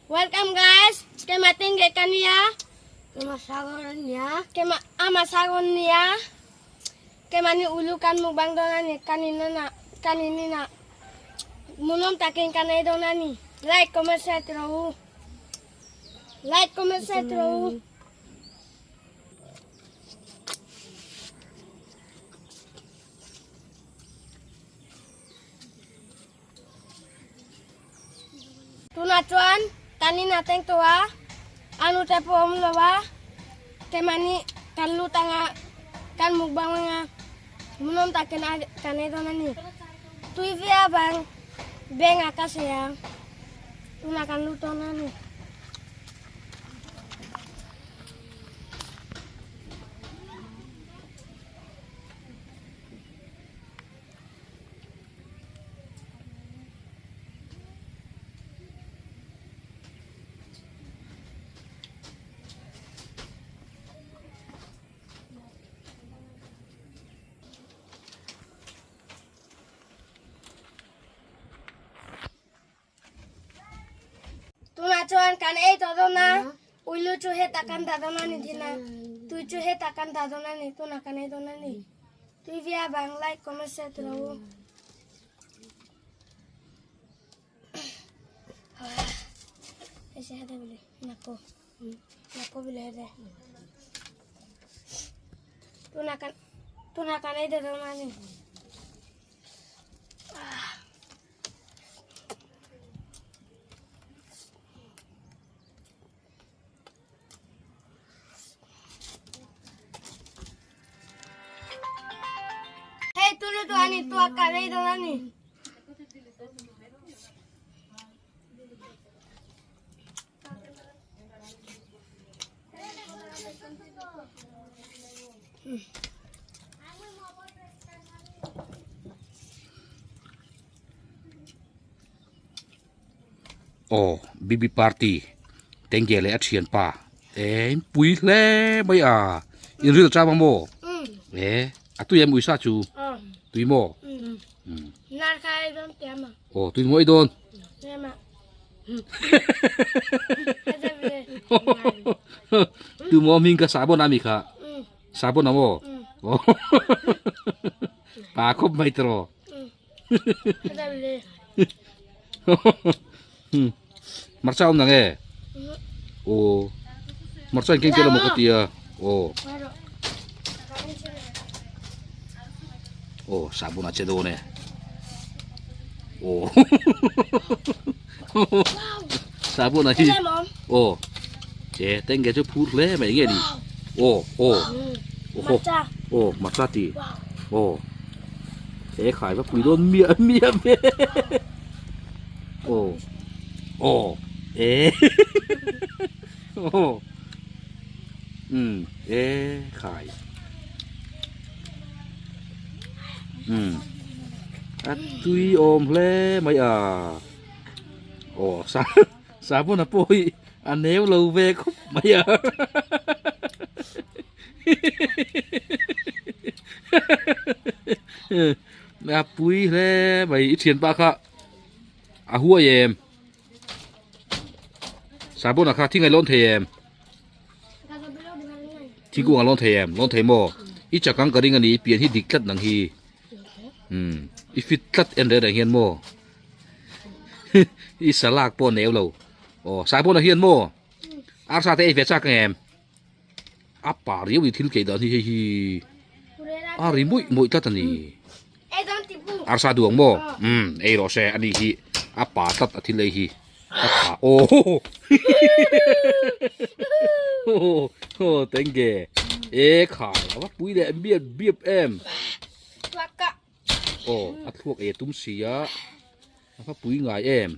Welcome guys. Kema tenge kania. Kema sagon nia. Kema ama sagon nia. Kema ni ulu kan mukbang dona ni kanina na kanini na. Munom takin kanai dona ni. Like comment share tro. Like comment share tro. Tunah chuan kan inah teng tawh a, a nu te pawh a awm lo a, keimahni kan lut anga kan mukbang anga hmunawm takin a kan ei dawn a ni. Tui ve avang beng ah ka sawi ang, tunah kan lut dawn a ni. Tunah chuan kan ei tawh dawn a, uilu chu hetah kan dah dawn a ni thin a, tui chu hetah kan dah dawn a ni, tunah kan ei dawn a ni. Tui via bang like comment share tilo u. Tunah kan tunah kan ei tawh dawn a ni. Hei tulu tu ani tua ka rei don ani. Aw BB party tengge leh a thian pa eng pui hle mai a in ril chang ang maw e a tui em uisa chu tui maw aw tui maw ei dawn. Tu maw hming kha sabon a mi kha sabon a maw pa khawp mai tiraw Hmarcha awm nang e aw hmarcha in keng tel emaw ka ti a aw aw sabun a che dawn e aw sabun a hi aw e tenge chu phur hle mai nge ni aw aw aw aw hmarcha ti aw he khai va pui dawn miah miah ve aw aw e aw um e khai um a tui awm hle mai a aw sa sabun a pawh hi a neu lo ve khawp mai a. A pui hle mai i thianpa kha a huai em sabuna kha thing a lawn thei em thingkung a lawn thei em lawn thei maw i chakang ka ring a ni i pian hi dik tlat nang hi umm i fit tlat en reng reng hian maw i salak pawh a neu lo aw sabuna hian maw arsa te ei ve chak ang em. A pa riau ni thil keih dan hi hei hi a ri muih muih tlat a ni. Arsa duang maw? Umm ei rawh se ani hi a pa tlat a thil ei hi a tha aw aw tenge e khai a va pui leh biap biap em aw a thluak ei a tum si a a va pui ngai em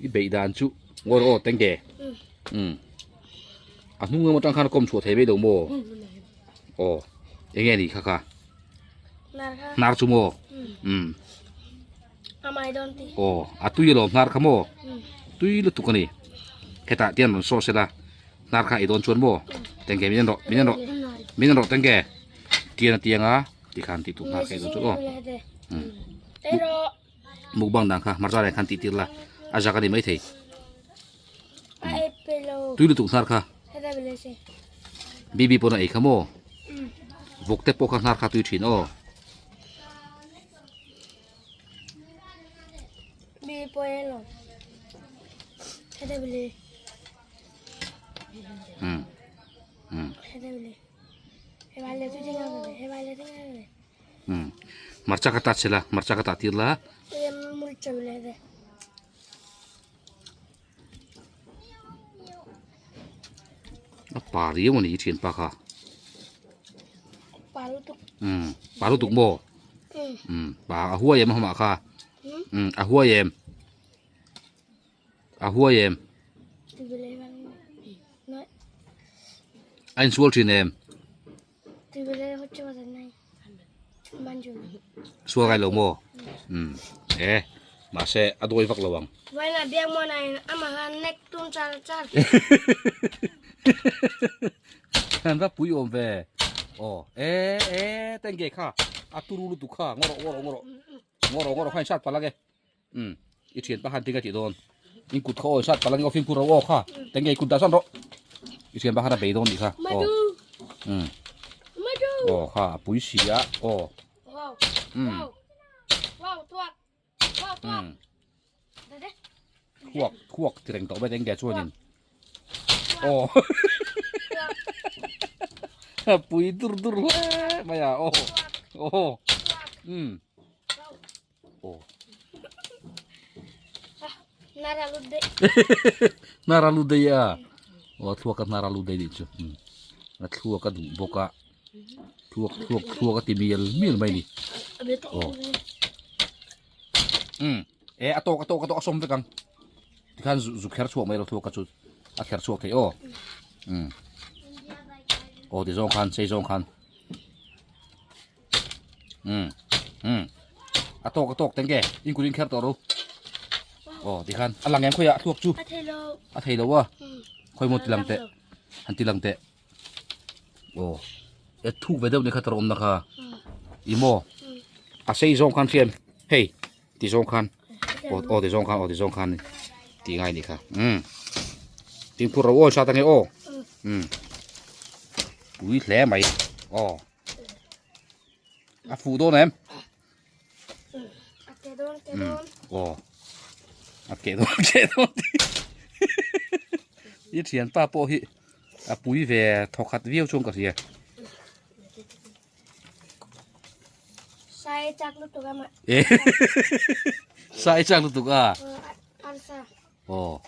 i beih dan chu ngawi rawh aw tenge umm a hnung lam atang khan a kawm chhuah thei mai lo maw aw eng nge ni kha kha hnar chu maw umm aw a tui alawm hnar kha maw tui lutuk a ni hetah te an rawn saw sela hnar kha ei dawn chuan maw tenge min en rawh min en rawh min en rawh tenge tian a tiang a. Tikhan tih tur nghal kha i dawn chu aw. Mukbang dan kha hmarcha nen khan tih tir la a zak a ni maithei. Tui lutuk hnar kha. Bibi pawn a ei kha maw? Vawk te pawh kha hnar kha tui thin aw. Hmarcha kha tat sela, hmarcha kha tah tir la. A pa riau a ni i thianpa kha. Pa lutuk. Um pa lutuk maw? Um pa a huai em a hmah kha. Um a huai em. A huai em. A insual thin em. Sual ngai lo maw? Umm e mahse a dawi vak lo ang. An va pui awm ve. Aw e e tengge kha a turu lutuk kha ngaw rawh ngaw rawh ngaw rawh ngaw rawh ngaw rawh kha in hrat palh ang e. Umm i thian pa khan tinge tih dawn in kut kha aw sat palang aw fimkhur ro aw kha tenge i kut dah sawn rawh i thian pa khan a bei dawn tih kha aw umm aw kha a pui si a aw umm umm thuak thuak ti reng tawh mai tenge chuanin aw a pui dur dur hle mai a aw aw umm Hnar a lut daih a aw a thluak a hnar a lut daih nih chu a thluak a duh bawk a thluak thluak thluak a ti mial mial mai a ni aw um e a tawk a tawk a tawk a sawm vek ang tikhan zu zu kher chhuak mai lo thluak kha chu a kher chhuak thei aw um aw ti zawng khan sei zawng khan. Um um a tawk a tawk teng ke in kut in kher tawh ro aw tikhan a lang em khawiah a thluak chu A thei lo. A thei lo a khawi maw tilang teh han tilang teh aw e thuk ve deuh ni kha tar awm na kha i maw a sei zawng khan hriam hei ti zawng khan aw aw ti zawng khan aw ti zawng khan ti ngai ni kha um tin phur ro aw sa ta nge aw um pui hle mai aw A fuh dawn em? A ke dawn, ke dawn. Aw. A ke dawn, ke dawn. I thian pa pawh hi a pui ve thawkhat viau chuan ka hria. Sai chak lutuk a ma. Sai chak lutuk a. Arsa. Aw.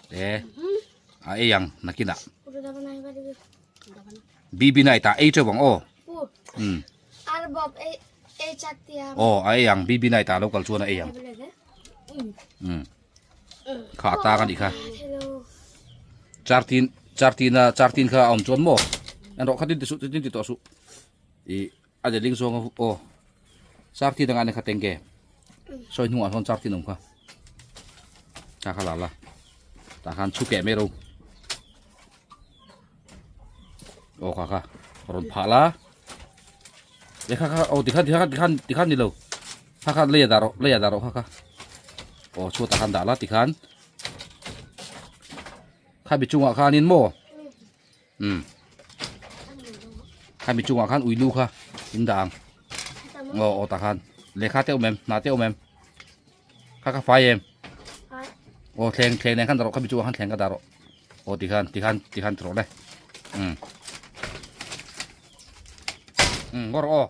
E. A ei ang nakinah. Bibi night ah ei teuh ang aw. Um. Aw a ei ang Bibi night ah lo kal chuan a ei ang. Um. Kha a tang a nih kha. Chartin chartin a chartin kha a awm chuan maw. En rawh kha tin ti suh tin ti tawh suh. I a leling zawng a aw. Chartin anga ni kha tenge. Sawi hnungah sawn chartin awm kha. Ta kha la la. Ta khan chhu keh mai ro. Aw kha kha rawn phah la e kha kha aw tikhan tikhan tikhan tikhan ni lo kha kha lei a dah rawh lei a dah rawh kha kha aw chhuatah khan dah la tikhan kha mi chungah khanin maw um kha mi chungah khan ui lu kha in dah ang aw aw tah khan lehkha te awm em hna te awm em Kha kha fai em? Aw thleng thleng nen khan dah rawh kha mi chu khan thleng ka dah rawh. Aw ti khan ti khan ti khan ti rawh le. Um. Um ngaw rawh aw.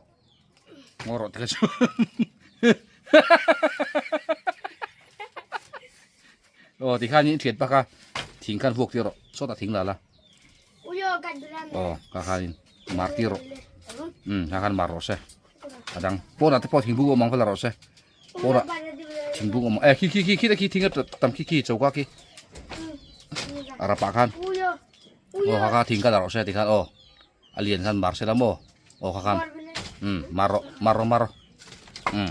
Ngaw rawh ti kha chu. Aw ti khan in thiat bak a thing khan vuak tir rawh. Sawtah thing la la. Aw kha khan in mar tir rawh. Um kha khan mar rawh se. A dang pawnah te pawh thingbu awm ang va la rawh se. Pawnah thingbu awm eh khi khi khi khi khi thing a tam khi khi choka khi. A rapah khan. Aw kha kha thing kha la rawh se ti khan aw. A lian khan mar se la maw. Aw kha khan. Um mar rawh mar rawh mar rawh. Um.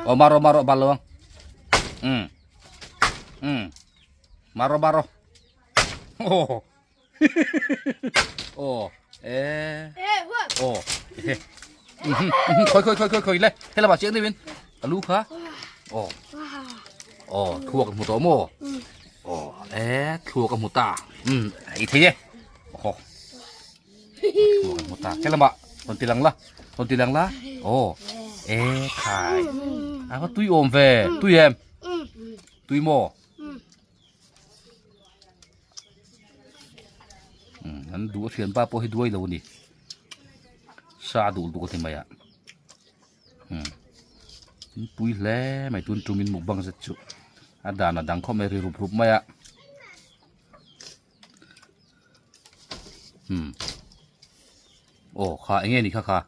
Aw mar rawh mar rawh bal lo ang. Um. Um. Mar rawh mar rawh. Aw. Aw e aw he khoi khoi khoi khoi khoi le he lamah chiang deuhin a lu kha aw aw thuak hmu tawh maw aw E thluak a hmu ta. Um ei thei e. Oho. Thluak a hmu ta. Helama rawn ti lang la. Rawn ti lang la. Aw. E khai. A va tui awm ve. Tui em? Tui maw? Um an duh a thianpa pawh hi duai lo a ni. Sa a duh lutuk a ti mai a. Um in pui hle mai tun tumin mukbang zet chu a dan a dang khawp mai ri rup rup mai a um aw kha eng nge ni kha kha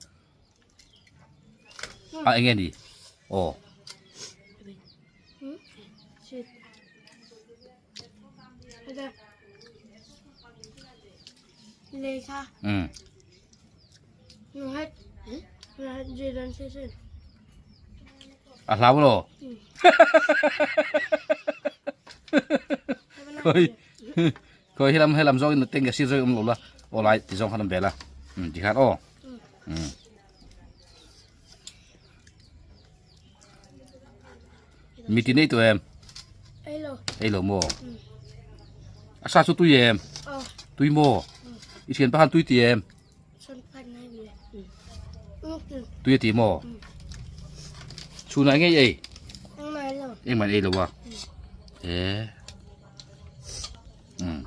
a eng nge ni aw. Um. A hlau lo. Khoi khoi helam helam zawk in teng ka sir zawk awm lo la. Aw lai ti zawng khan awm ve la. Um ti khan aw. Um. Mi ti nei tawh em? Ei lo. Ei lo maw? A sa chu tui em? Tui maw? I thian pa khan tui ti em? Tui a ti maw? Chhunah ngei ei? Engmah ei lo a. E. Um.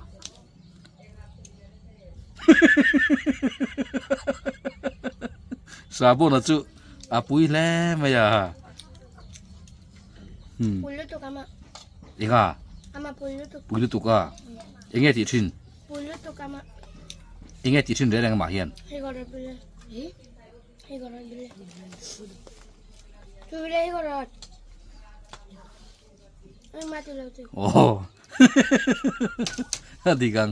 Sabona chu a pui hle mai a. Hmm. Pui lutuk ama. Enga? Ama pui lutuk. Pui lutuk a. Enge tih thin? Pui lutuk ama. Enge tih thin reng reng amah hian? Hei gor bile. Hei gor bile. Tu bile hei gor. Engmah ti lo ti. Oh. A dik ang.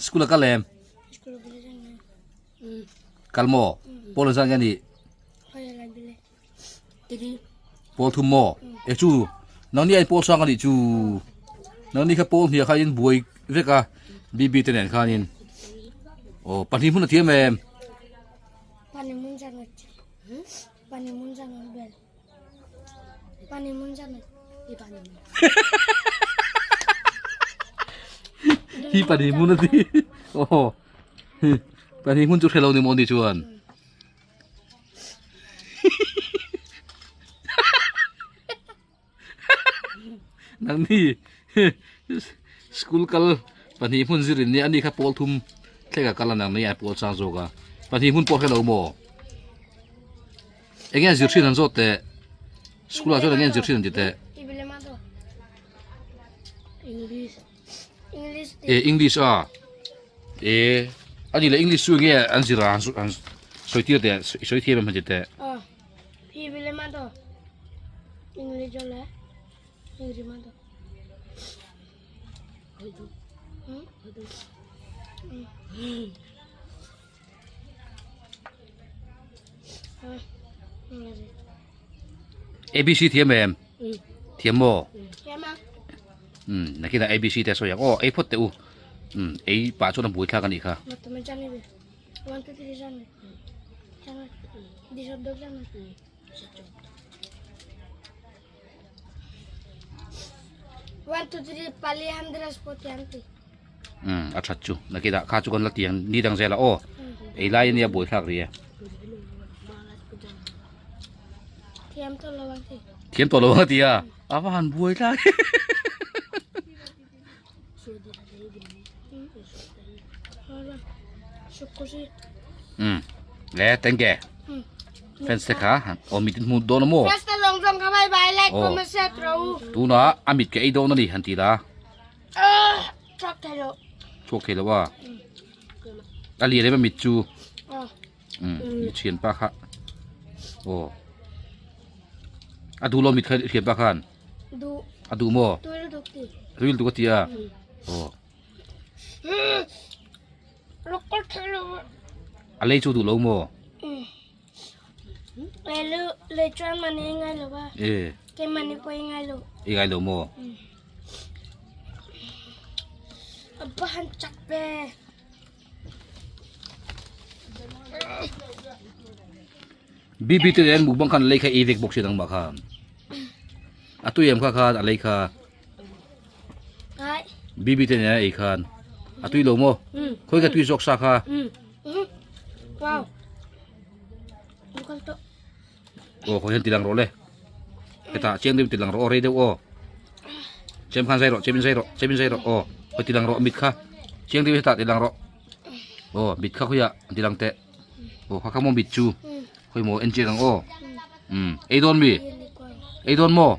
School a kal em? School a bile zan nge. Kal maw? Pawl an zan nge ni? Hoi a bile. Tiri. Pawl thum maw? E chu. Nang ni ai pawl sang ani chu. Nang ni kha pawl hnia kha in buai vek a. Bibi te nen khanin. Oh, pahnih hmun a thiam em? Pahnih hmun zan nge. Pahnih hmun zan nge bel. Hi pahnih hmun a ti. Aw. Pahnih hmun chu hre lo ni maw ni chuan. Nang ni school kal pahnih hmun zir in nia ani kha pawl thum thlek a kal a nang ni a pawl chang zawk a. Pahnih hmun pawh hre lo maw? Enge an zir thin an zawt teh? School ah chuan enge an zir thin an ti teh? E English a. E ani le English chu enge an zir a an sawi tir teh sawi thiam em han ti teh? ABC thiam em? Thiam maw? Um, nakinah ABC te sawi ang. Aw, ei phawt teh u. Um, ei pah chuan a buai thlak a nih kha. Umm a that chu nakinah kha chu kan la ti ang ni dang zel a aw ei lai ania buai thlak rih e thiam tawh lo ang a ti a a va han buai thlak umm le thank you fans te kha aw mit in hmu dawn a maw fans te zawng zawng kha bye bye like comment share tro tuna a mit ka ei dawn a ni han ti la chhuak thei lo chhuak thei lo a a lian em a mit chu um i thian pa kha aw a duh lo mit kha i thian pa khan duh a duh maw tui lutuk ti tui lutuk a ti a aw A lei chu duh lo maw? Lei chuan mani i ngai lo a. E. Ke mani pawh i ngai lo. I ngai lo maw? A ba han chak ve. BB te nen mukbang khan lei kha ei vek bawk si nangmah khan. A tui em kha khan a lei kha. Bibi te nena ei khan a tui lo maw? Khawi ka tui zawk sa kha? Aw khawi hian tilang rawh le. Hetah chiang deuhin tilang rawh aw rei deuh aw. Chem khan zai rawh chem in zai rawh chem in zai rawh aw khawi tilang rawh mit kha chiang deuhin hetah tilang rawh. Aw mit kha khawiah tilang teh. Aw kha kha maw mit chu khawi maw en chiang ang aw. Um ei dawn mi? Ei dawn maw?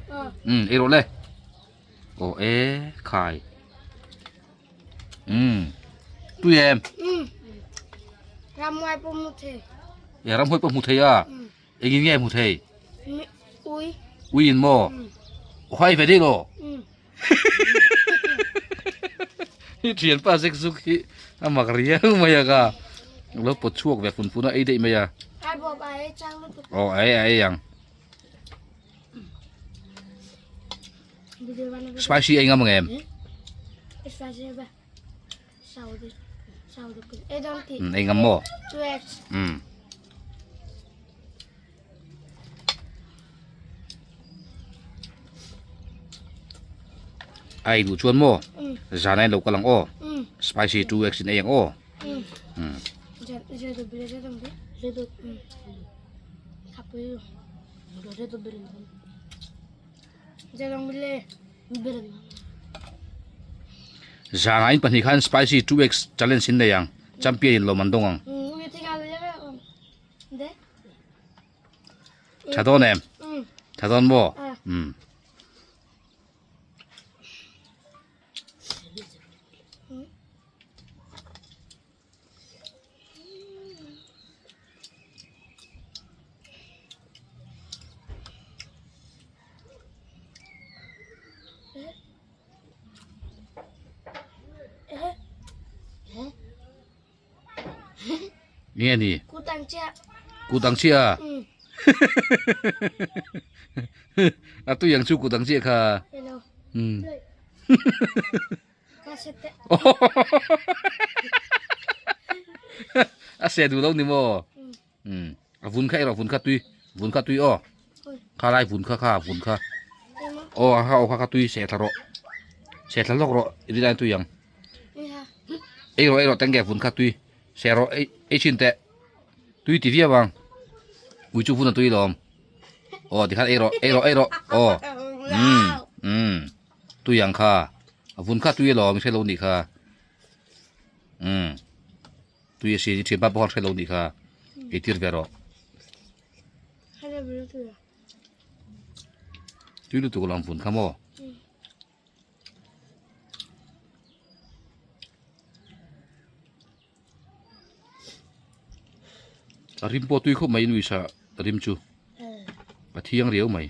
Um ei rawh le. Aw e khai. Um tui em? Um ramhuai pawh hmu thei. E ramhuai pawh hmu thei a. Engin nge hmu thei? Ui. Ui in maw? Huai ve dei lo. Hi thian pa zek zuk hi a mak riau mai a ka. Lo pawt chhuak ve fun fun a ei daih mai a. Ai bawp ai chang lutuk. Aw ai ai ang. Spicy ei ngam ang em? Spicy ba. Ei ngam maw? Um. Ai duh chuan maw? Zan ain lo kal ang aw. Spicy 2x in ei ang aw. Um. Zanga in pahnih khan spicy 2x challenge in nei ang champion in lawm an dawng ang. Tha dawn em? Tha dawn maw? Um. Nge ni? Kut ang chiah. Kut ang chiah. A tui ang chu kut ang chiah kha. Hello. Um. A se duh lo ni maw? Um. A vun kha erawh vun kha tui. Vun kha tui aw. Kha lai vun kha kha vun kha. Aw a kha aw kha kha tui se thla rawh. Se thla lawk rawh i rilai tui ang. Ei rawh ei rawh tenge vun kha tui. Se rawh ei ei thin teh. Tui ti viau ang. Ui chu vun a tui lawm. Aw tikhan ei rawh ei rawh ei rawh. Aw. Um um. Tui ang kha a vun kha tui alawm i hre lo nih kha umm tui a sin i thianpa pawh khan hre lo nih kha ei tir ve rawh tui lutuk alawm vun kha maw. A rim pawh tui khawp mai nuisa rim chu a thiang riau mai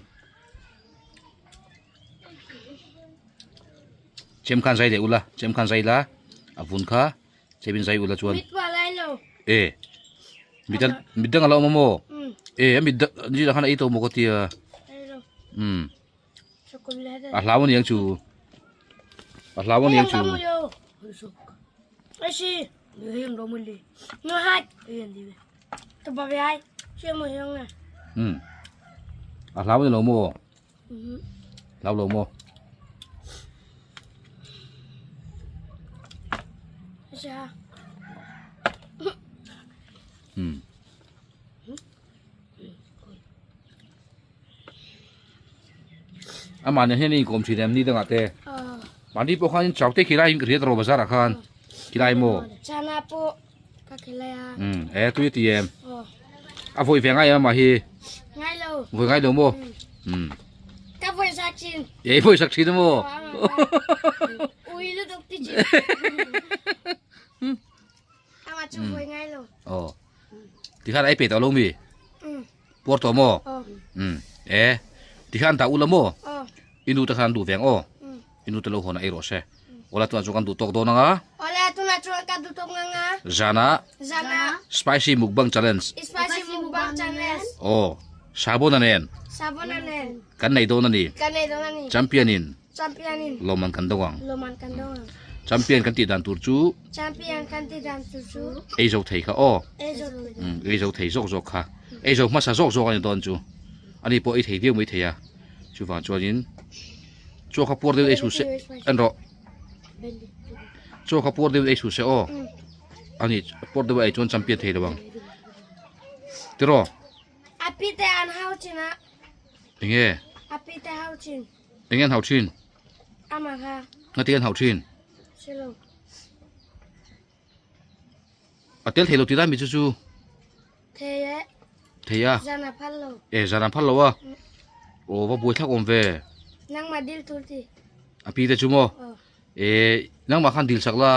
chem khan zai leh ula chem khan zai la a vun kha chem in zai ula chuan e midang midang alo awm a maw e a midang ni khan a ei tawh maw ka tia um a hlau aniang chu a hlau aniang chu. Um a hlau ani lo maw hlau lo maw. Um. Amah nen hian a inkawm thin em ni dangah te mahni pawh khan chau te khilai in ka hriat rawh bazar ah khan khilai maw chana pawh ka khilai a um e tui a ti em a vawi ve ngai em amah hi ngai lo vawi ngai lo maw um ka vawi sak thin e vawi sak thin maw ui lutuk ti thin amah chu vawi ngai lo aw tikhan ai pe tawh lo mi Puar tawh maw? Umm. E, tikhan dah ula maw? I nu te khan an duh ve ang aw. I nu te lo hawn a ei rawh se. Awla tunah chuan kan duh tawk dawn ang a. Awla tunah chuan kan duh tawk ang a. Zana. Zana. Spicy mukbang challenge. Spicy mukbang challenge. Aw, Sabona nen. Sabona nen. Kan nei dawn a ni. Kan nei dawn a ni. Champion in. Champion in. Lawmman kan dawng ang. Lawmman kan dawng ang. Champion kan tih dan tur chu. Champion kan tih dan tur chu. Ei zo thei kha aw. Ei zo thei. Umm ei zo thei zawk zawk kha. Ei zo hmasa zawk zawk a ni dawn chu. Ani pawh ei thei viau mai thei a. Chuvang chuanin chaw kha puar deuh ei su se en rawh. Chaw kha puar deuh ei suh se aw. Ani puar deuh a ei chuan champion thei lo ang. Tiraw? A pi te an hau thin a. Enge? A pi te hau thin. Enge an hau thin? Amah kha. Ngati an hau thin? Hre lo. A tel thei lo tih lai mi chu chu. Thei e. Thei a. Zan a phal lo. E zan an phal lo a. Aw va buai thlak awm ve. Nangmah dil tur ti. A pi te chu maw? E nangmah khan dil sak la.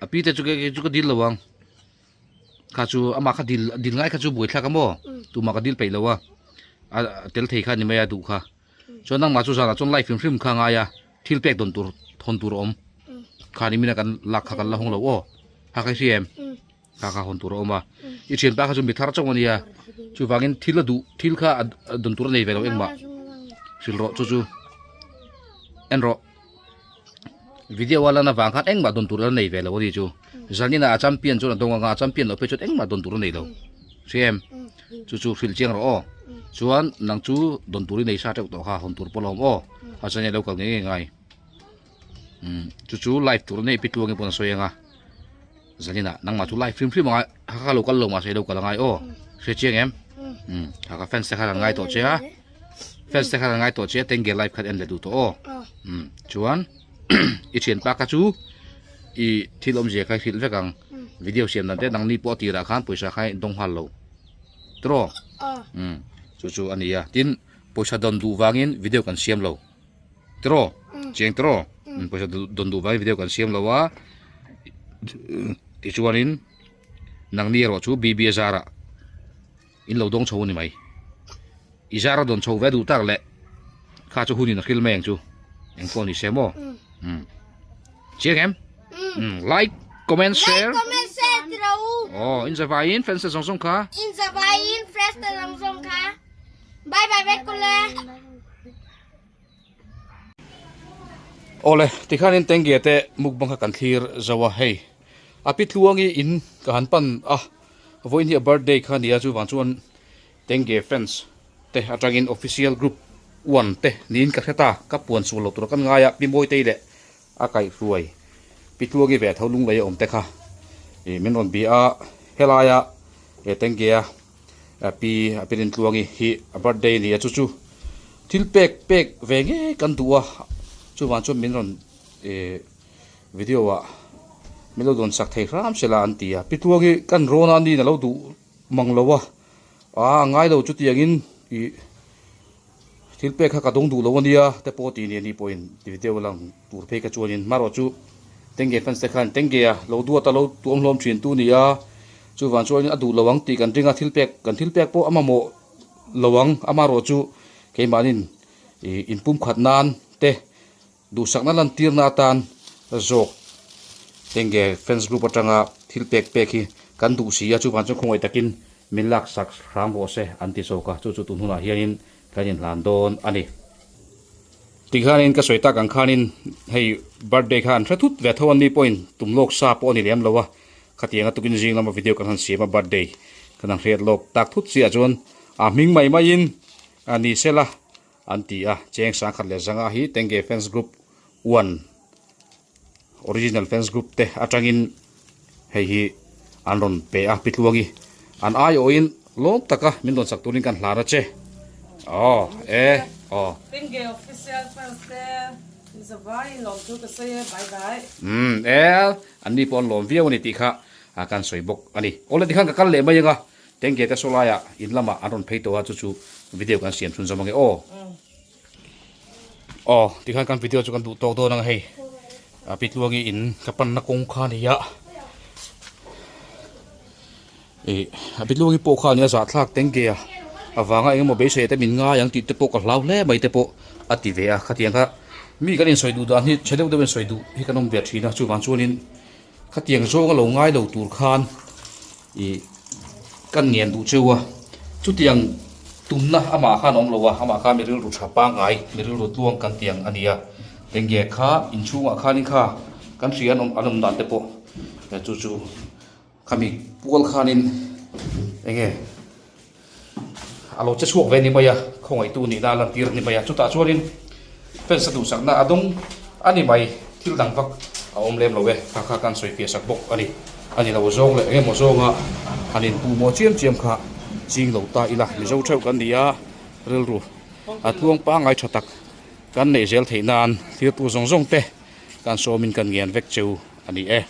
A pi te chu ke chu ka dil lo ang. Kha chu amah kha dil dil ngai kha chu buai thlak a maw? Tumah ka dil peih lo a. A tel thei kha ni mai a duh kha. Chuan nangmah chu zanah chuan live hrim hrim kha ngai a, thil pek dawn tur thawn tur a awm. Kha ni mina kan lak kha kan la hawng lo aw. Kha ka hria em? Kha kha hawn tur a awm a. I thianpa kha chu mi thar chauh a nia. Chuvangin thil a duh thil kha a dawn tur a nei ve lo engmah. Hrilh rawh chu chu en rawh. Video a lan avang khan engmah dawn tur a nei ve lo a ni chu. Zanina a champion chuan a dawng anga a champion loh phei chuan engmah dawn tur a nei lo. Hria em? Chu chu hrilh chiang rawh aw. Chuan nang chu dawn tur i nei sa teuh tawh kha hawn tur pawh la awm aw. A chania lo kal ngei ngei ngai. Umm chu chu live tur a nei pi tluangin pawn a sawi anga. Zanina nangmah chu live hrim hrim anga ha kha lo kal lo mahse lo kal angai aw. Hria chiang em? Umm ha kha fans te khan an ngai tawh che a. Fans te khan an ngai tawh che a tenge live khan en leh duh tawh aw. Umm chuan i thianpa kha chu i thil awmzia kha i hrilh vek ang. Video siam dan te nangni pawh a tirah khan pawisa kha i dawng nghal lo tiraw? Umm chu chu a ni a tin pawisa dawn duh vangin video kan siam lo tiraw? Chiang tiraw? Umm pawisa dawn duh vangin video kan siam lo a tichuanin nangni erawh chu BB zarah in lo dawng chho a ni mai. I zar a dawn chho ve duh tak leh kha chu hunin a hril mai ang chu. Eng pawh ni se maw? Umm. Chiang em? Umm. Like, comment, share. Like, comment, share ti ro. Oh, in zavaiin fans te zawng zawng kha. In zavaiin fans te zawng zawng kha. Bye bye vek kule. Awle, tikhanin Tengge te mukbang kha kan thlir zo a, hei a pi tluangi in ka han pan a, vawiin hi a birthday kha a ni a, chuvang chuan Tengge fans te atangin official group one te niin ka hre ta, ka puan sual lo tura kan ngai a, pi Mawitei leh a kaihhruai pi tluangi ve tho lunglei a awm te kha ih min rawn bia a, helaia he Tengge-a Pi a pi Rintluangi hi a birthday a ni a, chu chu thil pek pek ve ngei kan duh a, chuvang chuan min rawn ih video ah min lo dawn sak thei hram se la an ti a, Pi Tluangi kan rawn a niin a lo duh mang lo a, aa a ngai lo chutiangin ih thil pek kha ka dawng duh lo a nia te pawh tih ni a ni pawhin video lang tur phei kha chuanin hmarawh chu Tengge fans te khan Tengge a lo duat a lo tuam hlawm thin tu ni a. Chuvang chuanin a duh lo ang tih kan ring a, thil pek kan thil pek pawh a mamawh lo ang, amaherawh chu keimahnin ih inpumkhat nan te duhsakna lantirna atan zawk Tengge fans group atanga thil pek pek hi kan duh si a, chuvang chuan khawngaih takin min laksak hram rawh se an ti zawk a, chu chu tun hunah hianin kan inhlan dawn a ni. Tikhanin ka sawi tak ang khanin hei birthday kha an hre thut ve tho a ni pawhin tum lawk sa pawh a ni lem lo a, khatianga tukin zing lama video kan han siam a birthday kan han hriat lawk tak thut chiah chuan a hming mai maiin a ni sela an ti a, cheng sangkhat leh zanga hi Tengge fans group one original fans group te atangin hei hi an rawn pe a pitluangi an aiawhin lawm taka min rawn sak turin kan hlan a che aw e aw Tengge official fans te zavaiin lawm thu ka sawi e bye bye. Umm e an ni pawh an lawm viau a ni tih kha kan sawi bawk a ni. Awle tikhan ka kal leh mai anga Tengge te sawlaiah in lamah an rawn phei tawh a chu chu video kan siam chhunzawm ange aw. Aw tikhan kan video chu kan duh tawk dawn ang hei a pi tluangi in ka panna kawng kha a ni a ih a pi tluangi pawh kha a ni a zahthlak teng ge a avanga engemaw beisei te min ngai ang tih te pawh ka hlau hle mai te pawh a ti ve a khatiang kha mi kan insawi duh dan hi chhe deuh deuh insawi duh hi kan awm ve thin a chuvang chuanin Khatiang zawng a lo ngai lo tur khan ih kan ngen duh cheu a, chutiang tumna amah khan a awm lo a, amah kha mi rilru tha pangngai, mi rilru tluang kan tiang a ni a, enge kha inchhungah khanin kha kan hria an awm an awm dan te pawh chu chu khami pual khanin enge a lo che chhuak ve ni mai a, khawngaihtu nihna a lantir a ni mai a, chutah chuanin fans a duhsakna a dawng a ni mai. Thil dang vak a awm lem lo e, kha kha kan sawi fiah sak bawk a ni. A ni lo zawng leh engemaw zawnga han inpuh maw chiam chiam kha ching lo ta ila, Mizo theuh kan ni a, rilru a tluang pangngai tha tak kan neih zel theih nan thirtu zawng zawng te kan sawmin kan ngen vek cheu a ni e.